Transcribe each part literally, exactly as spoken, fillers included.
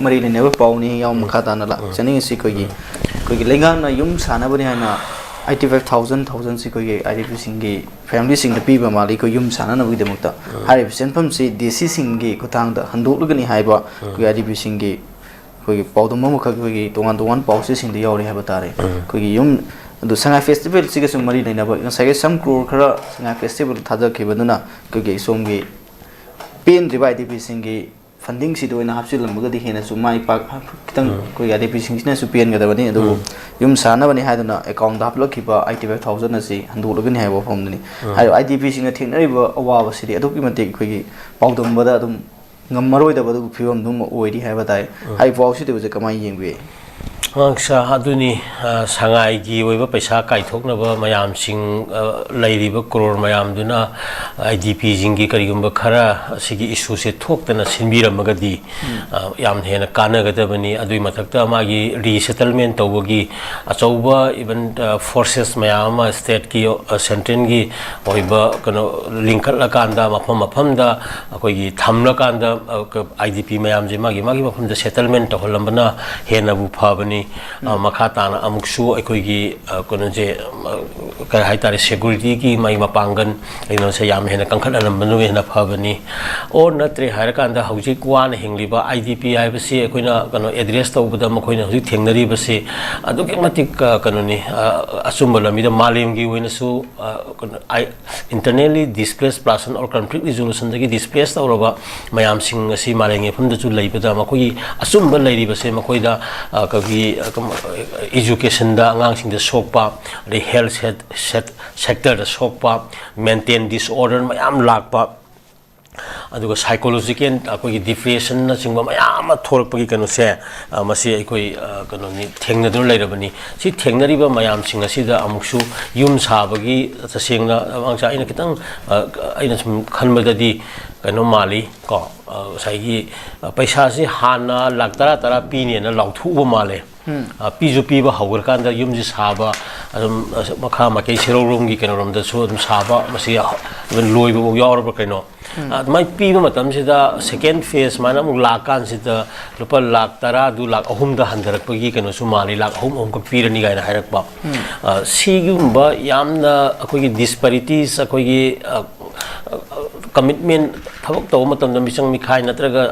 ꯃꯔꯤ ꯂꯩꯅꯕ ꯄꯥꯎꯅꯤ꯫ ꯌꯥꯝ ꯃꯈꯥ ꯇꯥꯅ ꯂꯥꯛꯆꯅꯤꯡꯉꯤꯁꯤ ꯑꯩꯈꯣꯏꯒꯤ, ꯑꯩꯈꯣꯏꯒꯤ ꯂꯩꯉꯥꯛꯅ ꯌꯨꯝ ꯁꯥꯅꯕꯅꯤ ꯍꯥꯏꯅ eighty five thousand, thousand ꯁꯤ ꯑꯩꯈꯣꯏꯒꯤ IDPꯁꯤꯡꯒꯤ familyꯁꯤꯡꯗ ꯄꯤꯕ ꯃꯥꯜꯂꯤ꯫ ꯑꯩꯈꯣꯏ ꯌꯨꯝ ꯁꯥꯅꯅꯕꯒꯤꯗꯃꯛꯇ ꯍꯥꯏꯔꯤꯕ ꯁꯦꯟꯐꯝꯁꯤ DCꯁꯤꯡꯒꯤ ꯈꯨꯠꯊꯥꯡꯗ ꯍꯟꯗꯣꯛꯂꯒꯅꯤ ꯍꯥꯏꯕ ꯑꯩꯈꯣꯏꯒꯤ IDPꯁꯤꯡꯒꯤ ꯑꯩꯈꯣꯏꯒꯤ ꯄꯥꯎꯗꯝ ꯑꯃꯈꯛ ꯑꯩꯈꯣꯏꯒꯤ ꯇꯣꯉꯥꯟ ꯇꯣꯉꯥꯟꯕ ꯄꯥꯎꯆꯦꯁꯤꯡꯗ ꯌꯥꯎꯔꯤ ꯍꯥꯏꯕ ꯇꯥꯔꯦ꯫ ꯑꯩꯈꯣꯏꯒꯤ ꯌꯨꯝ ꯑꯗꯨ ꯁꯉꯥꯏ festivalꯁꯤꯒꯁꯨ ꯃꯔꯤ ꯂꯩꯅꯕ ꯉꯁꯥꯏꯒꯤ some crore ꯈꯔ ꯁꯉꯥꯏ festival ꯊꯥꯗꯈꯤꯕꯗꯨꯅ ꯑꯩꯈꯣꯏꯒꯤ ꯁꯣꯝꯒꯤ ꯄꯦꯟꯗ꯭ꯔꯤꯕ IDPꯁꯤꯡꯒꯤ fundingꯁꯤꯗ ꯑꯣꯏꯅ ꯍꯥꯞꯆꯤꯜꯂꯝꯃꯒꯗꯤ ꯍꯦꯟꯅꯁꯨ ꯃꯥꯏ ꯄꯥꯛ ꯈꯤꯇꯪ ꯑꯩꯈꯣꯏꯒꯤ IDPꯁꯤꯡꯁꯤꯅꯁꯨ ꯄꯦꯟꯒꯗꯕꯅꯤ꯫ ꯑꯗꯨꯕꯨ ꯌꯨꯝ ꯁꯥꯅꯕꯅꯤ ꯍꯥꯏꯗꯨꯅ accountꯗ ꯍꯥꯞꯂꯛꯈꯤꯕ eighty five thousand ꯑꯁꯤ ꯍꯟꯗꯣꯛꯂꯒꯅꯤ ꯍꯥꯏꯕ ꯋꯥꯐꯝꯗꯨꯅꯤ꯫ ꯍꯥꯏꯔꯤꯕ IDPꯁꯤꯡꯅ ꯊꯦꯡꯅꯔꯤꯕ ꯑꯋꯥꯕꯁꯤꯗꯤ ꯑꯗꯨꯛꯀꯤ ꯃꯇꯤꯛ ꯑꯩꯈꯣꯏꯒꯤ ꯄꯥꯎꯗꯝꯕꯗ ꯑꯗꯨꯝ ꯉꯝꯃꯔꯣꯏꯗꯕ ꯑꯗꯨꯒꯨꯝꯕ ꯐꯤꯕꯝꯗꯨꯃ ꯑꯣꯏꯔꯤ ꯍꯥꯏꯕ ꯇꯥꯏ꯫ ꯍꯥꯏꯔꯤꯕ ꯄꯥꯎꯁꯤꯗꯕꯨ ꯀꯃꯥꯏꯅ ꯌꯦꯡꯕꯤ? ꯑꯉꯥꯡꯁꯥ, ꯑꯗꯨꯅꯤ, ꯑ, ꯁꯉꯥꯏꯒꯤ ꯑꯣꯏꯕ ꯄꯩꯁꯥ ꯀꯥꯏꯊꯣꯛꯅꯕ ꯃꯌꯥꯝꯁꯤꯡ, ꯑ, ꯂꯩꯔꯤꯕ crore ꯃꯌꯥꯝꯗꯨꯅ IDPꯁꯤꯡꯒꯤ ꯀꯔꯤꯒꯨꯝꯕ ꯈꯔ ꯑꯁꯤꯒꯤ issueꯁꯦ ꯊꯣꯛꯇꯅ ꯁꯤꯟꯕꯤꯔꯝꯃꯒꯗꯤ, ꯑ, ꯌꯥꯝ ꯍꯦꯟꯅ ꯀꯥꯟꯅꯒꯗꯕꯅꯤ꯫ ꯑꯗꯨꯒꯤ ꯃꯊꯛꯇ ꯃꯥꯒꯤ resettlement ꯇꯧꯕꯒꯤ ꯑꯆꯧꯕ even, ꯑ, forces ꯃꯌꯥꯝ ꯑꯃ stateꯀꯤ, ꯑ, centralꯒꯤ ꯑꯣꯏꯕ ꯀꯩꯅꯣ ꯂꯤꯡꯈꯠꯂꯀꯥꯟꯗ ꯃꯐꯝ ꯃꯐꯝꯗ ꯑꯩꯈꯣꯏꯒꯤ ꯊꯝꯂꯀꯥꯟꯗ, ꯑ, ꯀ-, IDP ꯃꯌꯥꯝꯁꯦ ꯃꯥꯒꯤ ꯃꯥꯒꯤ ꯃꯐꯝꯗ settlement ꯇꯧꯍꯜꯂꯝꯕꯅ ꯍꯦꯟꯅꯕꯨ ꯐꯕꯅꯤ꯫ ꯑ, ꯃꯈꯥ ꯇꯥꯅ ꯑꯃꯨꯛꯁꯨ ꯑꯩꯈꯣꯏꯒꯤ, ꯑ, ꯀꯩꯅꯣꯁꯦ, ꯑ, ꯀꯩ ꯍꯥꯏꯇꯥꯔꯦ, securityꯒꯤ ꯃꯥꯒꯤ ꯃꯄꯥꯡꯒꯜ ꯀꯩꯅꯣꯁꯦ ꯌꯥꯝ ꯍꯦꯟꯅ ꯀꯟꯈꯠꯍꯜꯂꯝꯕꯅ ꯍꯦꯟꯅ ꯐꯕꯅꯤ꯫ Or ꯅꯠꯇ꯭ꯔꯦ ꯍꯥꯏꯔꯀꯥꯟꯗ ꯍꯧꯖꯤꯛ ꯋꯥꯅ ꯍꯤꯡꯂꯤꯕ IDP ꯍꯥꯏꯕꯁꯤ ꯑꯩꯈꯣꯏꯅ ꯀꯩꯅꯣ address ꯇꯧꯕꯗ ꯃꯈꯣꯏꯅ ꯍꯧꯖꯤꯛ ꯊꯦꯡꯅꯔꯤꯕꯁꯤ ꯑꯗꯨꯛꯀꯤ ꯃꯇꯤꯛ, ꯑ, ꯀꯩꯅꯣꯅꯤ, ꯑ, ꯑꯆꯨꯝꯕ ꯂꯝꯕꯤꯗ ꯃꯥꯂꯦꯝꯒꯤ ꯑꯣꯏꯅꯁꯨ, ꯑ, ꯀꯩꯅꯣ, ꯑꯥꯏ-, internally displaced person or conflict resolutionꯗꯒꯤ displace ꯇꯧꯔꯕ ꯃꯌꯥꯝꯁꯤꯡ ꯑꯁꯤ ꯃꯥꯂꯦꯝꯒꯤ ꯃꯐꯝꯗꯁꯨ ꯂꯩꯕꯗ ꯃꯈꯣꯏꯒꯤ ꯑꯆꯨꯝꯕ ꯂꯩꯔꯤꯕꯁꯦ ꯃꯈꯣꯏꯗ, ꯑ, ꯑꯩꯈꯣꯏꯒꯤ, ꯑ, ꯀꯝ-, educationꯗ ꯑꯉꯥꯡꯁꯤꯡꯗ ꯁꯣꯛꯄ, ꯑꯗꯩ health set-, set-, sectorꯗ ꯁꯣꯛꯄ, mental disorder ꯃꯌꯥꯝ ꯂꯥꯛꯄ, ꯑꯗꯨꯒ psychological ꯑꯩꯈꯣꯏꯒꯤ depressionꯅꯆꯤꯡꯕ ꯃꯌꯥꯝ ꯑꯃ ꯊꯣꯛꯂꯛꯄꯒꯤ ꯀꯩꯅꯣꯁꯦ, ꯑ, ꯃꯁꯤ ꯑꯩꯈꯣꯏ, ꯑ, ꯀꯩꯅꯣꯅꯤ, ꯊꯦꯡꯅꯗꯨꯅ ꯂꯩꯔꯕꯅꯤ꯫ ꯁꯤ ꯊꯦꯡꯅꯔꯤꯕ ꯃꯌꯥꯝꯁꯤꯡ ꯑꯁꯤꯗ ꯑꯃꯨꯛꯁꯨ ꯌꯨꯝ ꯁꯥꯕꯒꯤ ꯇꯁꯦꯡꯅ, ꯑ, ꯑꯩꯅ ꯈꯤꯇꯪ, ꯑ, ꯑꯩꯅ ꯁꯨꯝ ꯈꯟꯕꯗꯗꯤ ꯀꯩꯅꯣ ꯃꯥꯜꯂꯤ ꯀꯣ, ꯑ, ꯉꯁꯥꯏꯒꯤ, ꯑ, ꯄꯩꯁꯥꯁꯤ ꯍꯥꯟꯅ ꯂꯥꯛ ꯇꯔꯥ ꯇꯔꯥ ꯄꯤꯅꯦꯅ ꯂꯥꯎꯊꯣꯛꯎꯕ ꯃꯥꯜꯂꯦ꯫ ꯑ, ꯄꯤꯁꯨ ꯄꯤꯕ ꯍꯧꯈ꯭ꯔꯀꯥꯟꯗ ꯌꯨꯝꯁꯤ ꯁꯥꯕ, ꯑꯗꯨꯝ, ꯑ, ꯃꯈꯥ ꯃꯥꯏꯀꯩ ꯁꯦꯔꯧꯔꯣꯝꯒꯤ ꯀꯩꯅꯣꯔꯣꯝꯗꯁꯨ ꯑꯗꯨꯝ ꯁꯥꯕ, ꯃꯁꯤ ꯑꯗꯨꯝ ꯂꯣꯏꯕꯐꯥꯎ ꯌꯥꯎꯔꯕ꯭ꯔꯥ ꯀꯩꯅꯣ? ꯑꯗꯨꯃꯥꯏꯅ ꯄꯤꯕ ꯃꯇꯝꯁꯤꯗ second phase ꯁꯨꯃꯥꯏꯅ ꯑꯃꯨꯛ ꯂꯥꯛꯀꯥꯟꯁꯤꯗ ꯂꯨꯄꯥ ꯂꯥꯈ ꯇꯔꯥꯗꯨ ꯂꯥꯈ ꯑꯍꯨꯝꯗ ꯍꯟꯊꯔꯛꯄꯒꯤ ꯀꯩꯅꯣꯁꯨ ꯃꯥꯜꯂꯤ, ꯂꯥꯈ ꯑꯍꯨꯝ ꯑꯍꯨꯝꯈꯛ ꯄꯤꯔꯅꯤ ꯀꯥꯏꯅ ꯍꯥꯏꯔꯛꯄ꯫ ꯑ, ꯁꯤꯒꯨꯝꯕ ꯌꯥꯝꯅ ꯑꯩꯈꯣꯏꯒꯤ disparities, ꯑꯩꯈꯣꯏꯒꯤ, ꯑ, commitment, ꯊꯕꯛ ꯇꯧꯕ ꯃꯇꯝꯗ ꯃꯤꯆꯪ ꯃꯤꯈꯥꯏ ꯅꯠꯇ꯭ꯔꯒ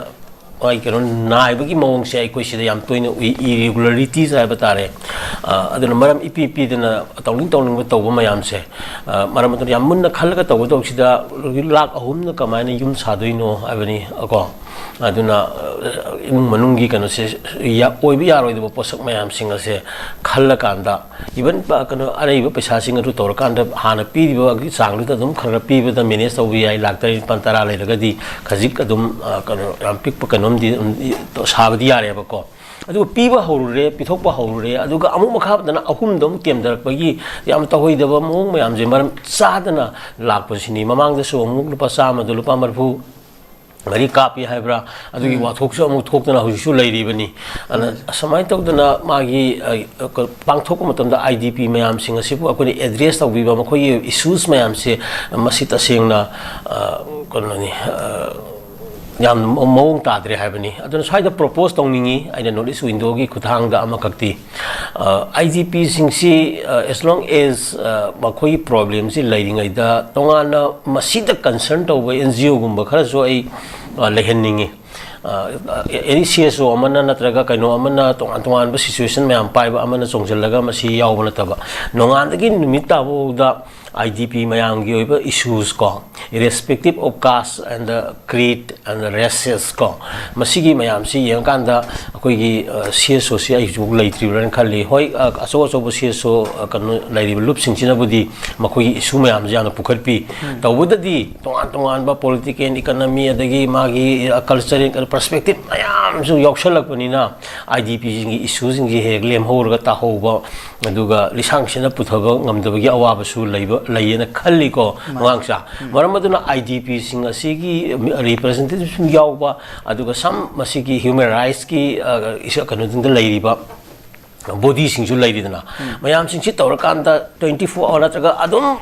ꯃꯥꯒꯤ ꯀꯩꯅꯣ ꯅꯥꯏꯕꯒꯤ ꯃꯑꯣꯡꯁꯦ ꯑꯩꯈꯣꯏ ꯁꯤꯗ ꯌꯥꯝ ꯇꯣꯏꯅ ꯎꯏ, irregularities ꯍꯥꯏꯕ ꯇꯥꯔꯦ꯫ ꯑ, ꯑꯗꯨꯅ ꯃꯔꯝ ꯏꯄꯤ ꯄꯤꯗꯅ ꯇꯧꯅꯤꯡ ꯇꯧꯅꯤꯡꯕ ꯇꯧꯕ ꯃꯌꯥꯝꯁꯦ, ꯑ, ꯃꯔꯝ ꯑꯗꯨꯅ ꯌꯥꯝ ꯃꯨꯟꯅ ꯈꯜꯂꯒ ꯇꯧꯒꯗꯧꯕꯁꯤꯗ ꯂꯥꯈ ꯑꯍꯨꯝꯅ ꯀꯃꯥꯏꯅ ꯌꯨꯝ ꯁꯥꯗꯣꯏꯅꯣ ꯍꯥꯏꯕꯅꯤ ꯀꯣ꯫ ꯑꯗꯨꯅ, ꯑ, ꯏꯃꯨꯡ ꯃꯅꯨꯡꯒꯤ ꯀꯩꯅꯣꯁꯦ ꯌꯥ-, ꯑꯣꯏꯕ ꯌꯥꯔꯣꯏꯗꯕ ꯄꯣꯠꯁꯛ ꯃꯌꯥꯝꯁꯤꯡ ꯑꯁꯦ ꯈꯜꯂꯀꯥꯟꯗ, even ꯄ-, ꯀꯩꯅꯣ, ꯑꯔꯩꯕ ꯄꯩꯁꯥꯁꯤꯡ ꯑꯗꯨ ꯇꯧꯔꯀꯥꯟꯗ ꯍꯥꯟꯅ ꯄꯤꯔꯤꯕꯒꯤ ꯆꯥꯡꯗꯨꯗ ꯑꯗꯨꯝ ꯈꯔ ꯈꯔ ꯄꯤꯕꯗ manage ꯇꯧꯕ ꯌꯥꯏ꯫ ꯂꯥꯛ ꯇꯔꯦꯠ ꯅꯤꯄꯥꯜ ꯇꯔꯥ ꯂꯩꯔꯒꯗꯤ ꯈꯖꯤꯛ ꯑꯗꯨꯝ, ꯑ, ꯀꯩꯅꯣ, ꯌꯥꯝ ꯄꯤꯛꯄ ꯀꯩꯅꯣꯝꯗꯤ ꯑꯗꯨꯝ ꯁꯥꯕꯗꯤ ꯌꯥꯔꯦꯕꯀꯣ꯫ ꯑꯗꯨꯒ ꯄꯤꯕ ꯍꯧꯔꯨꯔꯦ, ꯄꯤꯊꯣꯛꯄ ꯍꯧꯔꯨꯔꯦ, ꯑꯗꯨꯒ ꯑꯃꯨꯛ ꯃꯈꯥ ꯇꯥꯅ ꯑꯍꯨꯝꯗ ꯑꯃꯨꯛ ꯇꯦꯝꯊꯔꯛꯄꯒꯤ ꯌꯥꯝ ꯇꯧꯍꯩꯗꯕ ꯃꯑꯣꯡ ꯃꯌꯥꯝꯁꯦ ꯃꯔꯝ ꯆꯥꯗꯅ ꯂꯥꯛꯄꯁꯤꯅꯤ꯫ ꯃꯃꯥꯡꯗꯁꯨ ꯑꯃꯨꯛ ꯂꯨꯄꯥ ꯆꯥꯝꯃꯗ ꯂꯨꯄꯥ ꯃꯔꯤꯐꯨ ꯃꯔꯤ ꯀꯥꯞꯄꯤ ꯍꯥꯏꯕ꯭ꯔꯥ, ꯑꯗꯨꯒꯤ ꯎꯝ꯫ ꯋꯥꯊꯣꯛꯁꯨ ꯑꯃꯨꯛ ꯊꯣꯛꯇꯅ ꯍꯧꯖꯤꯛꯁꯨ ꯂꯩꯔꯤꯕꯅꯤ꯫ ꯑꯗꯨꯅ ꯎꯝ꯫ ꯑꯁꯨꯃꯥꯏꯅ ꯇꯧꯗꯅ ꯃꯥꯒꯤ, ꯑ, ꯄꯥꯡꯊꯣꯛꯄ ꯃꯇꯝꯗ ꯑꯥꯏ ꯗꯤ ꯄꯤ ꯃꯌꯥꯝꯁꯤꯡ ꯑꯁꯤꯕꯨ ꯑꯩꯈꯣꯏꯅ address ꯇꯧꯕꯤꯕ, ꯃꯈꯣꯏꯒꯤ issues ꯃꯌꯥꯝꯁꯦ ꯃꯁꯤ ꯇꯁꯦꯡꯅ, ꯑ, ꯀꯩꯅꯣꯅꯤ, ꯑ, ꯌꯥꯝꯅ ꯃ-, ꯃꯑꯣꯡ ꯇꯥꯗ꯭ꯔꯦ ꯍꯥꯏꯕꯅꯤ꯫ ꯑꯗꯨꯅ ꯁ꯭ꯋꯥꯏꯗ propose ꯇꯧꯅꯤꯡꯉꯤ ꯑꯩꯅ North East Window ꯒꯤ ꯈꯨꯠꯊꯥꯡꯗ ꯑꯃꯈꯛꯇꯤ, ꯑ, ꯑꯥꯏ ꯗꯤ ꯄꯤ ꯁꯤꯡꯁꯤ, ꯑ, as long as, ꯑ, ꯃꯈꯣꯏꯒꯤ problem ꯁꯤ ꯂꯩꯔꯤꯉꯩꯗ ꯇꯣꯉꯥꯟꯅ ꯃꯁꯤꯗ concern ꯇꯧꯕ ꯑꯦꯟ ꯖꯤ ꯑꯣꯒꯨꯝꯕ ꯈꯔꯁꯨ ꯑꯩ, ꯑ, ꯂꯩꯍꯟꯅꯤꯡꯉꯤ꯫ ꯑ, ꯑ, any ꯁꯤ ꯑꯦꯁ ꯑꯣ ꯑꯃꯅ ꯅꯠꯇ꯭ꯔꯒ ꯀꯩꯅꯣ ꯑꯃꯅ ꯇꯣꯉꯥꯟ ꯇꯣꯉꯥꯟꯕ situation ꯃꯌꯥꯝ ꯄꯥꯏꯕ ꯑꯃꯅ ꯆꯣꯡꯁꯤꯜꯂꯒ ꯃꯁꯤ ꯌꯥꯎꯕ ꯅꯠꯇꯕ, ꯅꯣꯡꯉꯥꯟꯗꯒꯤ ꯅꯨꯃꯤꯠ ꯇꯥꯕꯐꯥꯎꯗ ꯑꯥꯏ ꯗꯤ ꯄꯤ ꯃꯌꯥꯝꯒꯤ ꯑꯣꯏꯕ issues ꯀꯣ, irrespective of caste and the creed and the races ꯀꯣ, ꯃꯁꯤꯒꯤ ꯃꯌꯥꯝꯁꯤ ꯌꯦꯡꯉꯀꯥꯟꯗ ꯑꯩꯈꯣꯏꯒꯤ, ꯑ, ꯁꯤ ꯑꯦꯁ ꯑꯣ ꯁꯤ ꯑꯩꯁꯨ ꯂꯩꯇ꯭ꯔꯤꯕ꯭ꯔꯥꯅ ꯈꯜꯂꯤ꯫ ꯍꯣꯏ, ꯑ, ꯑꯆꯧ ꯑꯆꯧꯕ ꯁꯤ ꯑꯦꯁ ꯑꯣ, ꯑ, ꯀꯩꯅꯣ ꯂꯩꯔꯤꯕ ꯂꯨꯞꯁꯤꯡꯁꯤꯅꯕꯨꯗꯤ ꯃꯈꯣꯏꯒꯤ issue ꯃꯌꯥꯝꯁꯦ ꯌꯥꯝꯅ ꯄꯨꯈꯠꯄꯤ꯫ ꯎꯝ꯫ ꯇꯧꯕꯗꯗꯤ ꯇꯣꯉꯥꯟ ꯇꯣꯉꯥꯟꯕ political, economy, ꯑꯗꯒꯤ ꯃꯥꯒꯤ, ꯑ, cultural perspective ꯃꯌꯥꯝꯁꯨ ꯌꯥꯎꯁꯜꯂꯛꯄꯅꯤꯅ, ꯑꯥꯏ ꯗꯤ ꯄꯤꯁꯤꯡꯒꯤ issueꯁꯤꯡꯁꯤ ꯍꯦꯛ ꯂꯦꯝꯍꯧꯔꯒ ꯇꯥꯍꯧꯕ, ꯑꯗꯨꯒ ꯂꯤꯁꯥꯡꯁꯤꯟꯅ ꯄꯨꯊꯕ ꯉꯝꯗꯕꯒꯤ ꯑꯋꯥꯕꯁꯨ ꯂꯩꯕ, ꯂꯩꯌꯦꯅ ꯈꯜꯂꯤꯀꯣ, ꯃꯥꯅꯤ꯫ ꯑꯉꯥꯡꯁꯥ꯫ ꯎꯝ꯫ ꯃꯔꯝ ꯑꯗꯨꯅ ꯑꯥꯏ ꯗꯤ ꯄꯤꯁꯤꯡ ꯑꯁꯤꯒꯤ representative ꯁꯨꯝ ꯌꯥꯎꯕ, ꯑꯗꯨꯒ some ꯃꯁꯤꯒꯤ human rightsꯀꯤ, ꯑ, ꯏꯁ-, ꯀꯩꯅꯣꯁꯤꯡꯗ ꯂꯩꯔꯤꯕ ꯕꯣꯗꯤꯁꯤꯡꯁꯨ ꯂꯩꯔꯤꯗꯅ, ꯃꯌꯥꯝꯁꯤꯡꯁꯤ ꯇꯧꯔꯀꯥꯟꯗ ꯇ꯭ꯋꯦꯟꯇꯤ ꯐꯣꯔ ꯑꯋꯥꯔ ꯅꯠꯇ꯭ꯔꯒ ꯑꯗꯨꯝ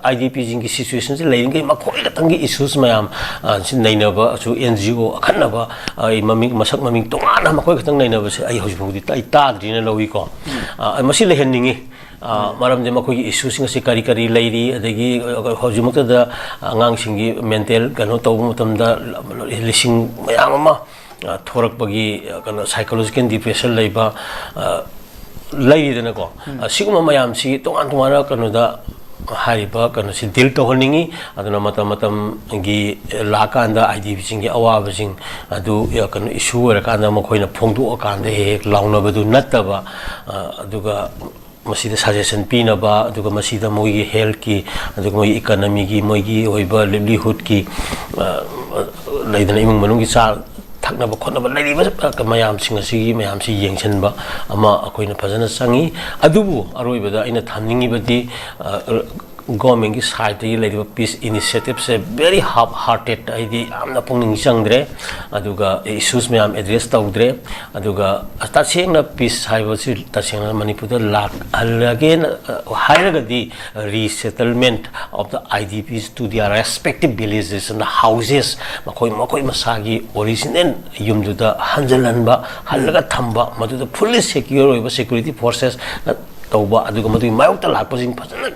ꯑꯥꯏ ꯗꯤ ꯄꯤꯁꯤꯡꯒꯤ ꯁꯤꯆꯨꯋꯦꯁꯟꯁꯤ ꯂꯩꯔꯤꯉꯩ ꯃꯈꯣꯏ ꯈꯛꯇꯪꯒꯤ ꯏꯁꯨꯁ ꯃꯌꯥꯝ, ꯑ, ꯁꯤ ꯅꯩꯅꯕꯁꯨ ꯑꯦꯟ ꯖꯤ ꯑꯣ ꯑꯈꯟꯅꯕ, ꯑ, ꯃꯃꯤꯡ, ꯃꯁꯛ ꯃꯃꯤꯡ ꯇꯣꯉꯥꯟꯅ ꯃꯈꯣꯏ ꯈꯛꯇꯪ ꯅꯩꯅꯕꯁꯦ ꯑꯩ ꯍꯧꯖꯤꯛ ꯐꯥꯎꯗꯤ ꯑꯩ ꯇꯥꯗ꯭ꯔꯤꯅ ꯂꯧꯏꯀꯣ꯫ ꯑ, ꯃꯁꯤ ꯂꯩꯍꯟꯅꯤꯡꯉꯤ꯫ ꯑ, ꯃꯔꯝꯗꯤ ꯃꯈꯣꯏꯒꯤ ꯏꯁꯨꯁꯤꯡ ꯑꯁꯤ ꯀꯔꯤ ꯀꯔꯤ ꯂꯩꯔꯤ, ꯑꯗꯒꯤ, ꯑ, ꯍꯧꯖꯤꯛꯃꯛꯇꯗ ꯑꯉꯥꯡꯁꯤꯡꯒꯤ ꯃꯦꯟꯇꯦꯜ ꯀꯩꯅꯣ ꯇꯧꯕ ꯃꯇꯝꯗ ꯂꯤꯁꯤꯡ ꯃꯌꯥꯝ ꯑꯃ ꯑ, ꯊꯣꯔꯛꯄꯒꯤ, ꯑ, ꯀꯩꯅꯣ, ꯁꯥꯏꯀꯣꯂꯣꯖꯤꯀꯦꯜ ꯗꯤꯄ꯭ꯔꯦꯁꯟ ꯂꯩꯕ, ꯑ, ꯂꯩꯔꯤꯗꯅꯀꯣ꯫ ꯑ, ꯁꯤꯒꯨꯝꯕ ꯃꯌꯥꯝꯁꯤ ꯇꯣꯉꯥꯟ ꯇꯣꯉꯥꯟꯅ ꯀꯩꯅꯣꯗ ꯍꯥꯏꯔꯤꯕ ꯀꯩꯅꯣꯁꯤ ꯗꯤꯜ ꯇꯧꯍꯟꯅꯤꯡꯉꯤ꯫ ꯑꯗꯨꯅ ꯃꯇꯝ ꯃꯇꯝꯒꯤ ꯂꯥꯛꯀꯥꯟꯗ ꯑꯥꯏ ꯗꯤ ꯄꯤꯁꯤꯡꯒꯤ ꯑꯋꯥꯕꯁꯤꯡ ꯑꯗꯨ, ꯑ, ꯀꯩꯅꯣ, ꯏꯁꯨ ꯑꯣꯏꯔꯀꯥꯟꯗ ꯃꯈꯣꯏꯅ ꯐꯣꯡꯗꯣꯛꯑꯀꯥꯟꯗ ꯍꯦꯛ ꯍꯦꯛ ꯂꯥꯎꯅꯕꯗꯨ ꯅꯠꯇꯕ, ꯑ, ꯑꯗꯨꯒ ꯃꯁꯤꯗ ꯁꯖꯦꯁꯟ ꯄꯤꯅꯕ, ꯑꯗꯨꯒ ꯃꯁꯤꯗ ꯃꯣꯏꯒꯤ ꯍꯦꯜꯠꯀꯤ, ꯑꯗꯨꯒ ꯃꯣꯏꯒꯤ ꯏꯀꯅꯃꯤꯒꯤ, ꯃꯣꯏꯒꯤ ꯑꯣꯏꯕ ꯂꯤꯕꯂꯤꯍꯨꯗꯀꯤ, ꯑ, ꯂꯩꯗꯅ, ꯏꯃꯨꯡ ꯃꯅꯨꯡꯒꯤ ꯆꯥ ꯊꯛꯅꯕ ꯈꯣꯠꯅꯕ ꯂꯩꯔꯤꯕ ꯃꯌꯥꯝꯁꯤꯡ ꯑꯁꯤꯒꯤ ꯃꯌꯥꯝꯁꯤ ꯌꯦꯡꯁꯤꯟꯕ ꯑꯃ ꯑꯩꯈꯣꯏꯅ ꯐꯖꯅ ꯆꯪꯉꯤ꯫ ꯑꯗꯨꯕꯨ ꯑꯔꯣꯏꯕꯗ ꯑꯩꯅ ꯊꯝꯅꯤꯡꯉꯤꯕꯗꯤ, ꯑ, ꯒꯣꯔꯃꯦꯟꯒꯤ ꯁꯥꯏꯠꯇꯒꯤ ꯂꯩꯔꯤꯕ ꯄꯤꯁ ꯏꯅꯤꯁꯤꯌꯦꯇꯤꯞꯁꯦ very half hearted, ꯍꯥꯏꯗꯤ ꯌꯥꯝꯅ ꯄꯨꯛꯅꯤꯡ ꯆꯪꯗ꯭ꯔꯦ, ꯑꯗꯨꯒ ꯏꯁꯨꯁ ꯃꯌꯥꯝ ꯑꯦꯗ꯭ꯔꯦꯁ ꯇꯧꯗ꯭ꯔꯦ꯫ ꯑꯗꯨꯒ ꯇꯁꯦꯡꯅ ꯄꯤꯁ ꯍꯥꯏꯕꯁꯤ ꯇꯁꯦꯡꯅ ꯃꯅꯤꯄꯨꯔꯗ ꯂꯥꯛꯍꯜꯂꯒꯦꯅ, ꯑ, ꯍꯥꯏꯔꯒꯗꯤ resettlement of the I D Ps to their respective villages and houses, ꯃꯈꯣꯏ, ꯃꯈꯣꯏ ꯃꯁꯥꯒꯤ ꯑꯣꯔꯤꯖꯤꯅꯦꯜ ꯌꯨꯝꯗꯨꯗ ꯍꯟꯖꯤꯜꯍꯟꯕ, ꯍꯜꯂꯒ ꯊꯝꯕ, ꯃꯗꯨꯗ fully secure ꯑꯣꯏꯕ security forces ꯇꯧꯕ, ꯑꯗꯨꯒ ꯃꯗꯨꯒꯤ ꯃꯥꯌꯣꯛꯇ ꯂꯥꯛꯄꯁꯤꯡ ꯐꯖꯅ,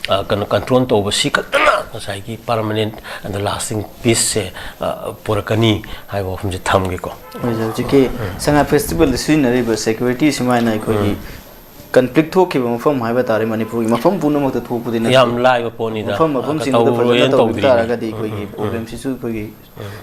ꯑ, ꯀꯩꯅꯣ, ꯀꯟꯇ꯭ꯔꯣꯜ ꯇꯧꯕ, ꯁꯤ ꯈꯛꯇꯅ ꯉꯁꯥꯏꯒꯤ permanent and lasting peace ꯁꯦ, ꯑ, ꯄꯨꯔꯛꯀꯅꯤ ꯍꯥꯏꯕ ꯋꯥꯐꯝꯁꯦ ꯊꯝꯒꯦꯀꯣ꯫ ꯍꯧꯖꯤꯛ ꯍꯧꯖꯤꯛꯀꯤ ꯁꯉꯥꯏ ꯐꯦꯁꯇꯤꯚꯦꯜꯗ ꯁꯤꯖꯤꯟꯅꯔꯤꯕ ꯁꯦꯀ꯭ꯌꯨꯔꯤꯇꯤ ꯁꯨꯃꯥꯏꯅ ꯑꯩꯈꯣꯏꯒꯤ ꯀꯟꯐ꯭ꯂꯤꯛ ꯊꯣꯛꯈꯤꯕ ꯃꯐꯝ ꯍꯥꯏꯕ ꯇꯥꯔꯦ, ꯃꯅꯤꯄꯨꯔꯒꯤ ꯃꯐꯝ ꯄꯨꯝꯅꯃꯛꯇ ꯊꯣꯛꯄꯗꯤ ꯅꯠꯇꯦ꯫ ꯌꯥꯝ ꯂꯥꯏꯕ ꯄꯣꯠꯅꯤꯗ꯫ ꯃꯐꯝ ꯃꯐꯝꯁꯤꯡꯗꯨꯗ ꯐꯖꯅ ꯇꯧꯔꯣꯏꯅ ꯇꯧꯕꯤ ꯇꯧꯗ꯭ꯔꯤꯅꯤ꯫ ꯇꯥꯔꯒꯗꯤ ꯑꯩꯈꯣꯏꯒꯤ ꯄ꯭ꯔꯣꯕ꯭ꯂꯦꯝꯁꯤꯁꯨ ꯑꯩꯈꯣꯏꯒꯤ